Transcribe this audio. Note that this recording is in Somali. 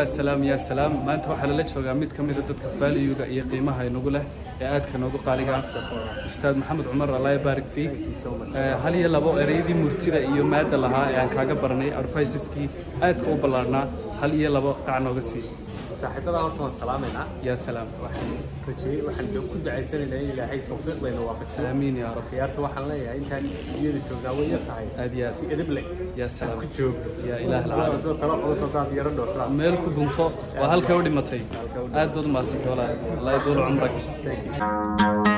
Yaa salaam, yaa salaam. Maanta waxaa lala joogaa mid ka mida dadka value-ga iyo qiimaha inagu leh ee aadka noogu qaaliga ah, Ustaad Maxamed Cumar. Allah yabaarik fiik. Hal iyo labo ereyadii murtida iyo maadda lahaa ee aan kaaga baranay, advices-kii aadka u ballaarnaa, hal iyo labo qac nooga sii. Saaxiibada horta waan salaamaynaa. Yaa salaam. Waxaan rajeeyey, waxaan ku ducaysanaynaa in Ilaahay tawfiiqdayna waafajiyo. Aamiin yaa rab. Khiyaarta waxaan leeyahay, intaan iyada joognaa way yar tahay. Aad iyo aad. Si edeb leh yaa salaam ku joogno. Yaa ilaah alcaalam. Soo talo culus oo daad yaro dhoofnaa. Meel ku gunto waa halkay u dhimatay. Aad baad u mahadsantay walaal. Allah yaduulu cumrak. Thank you.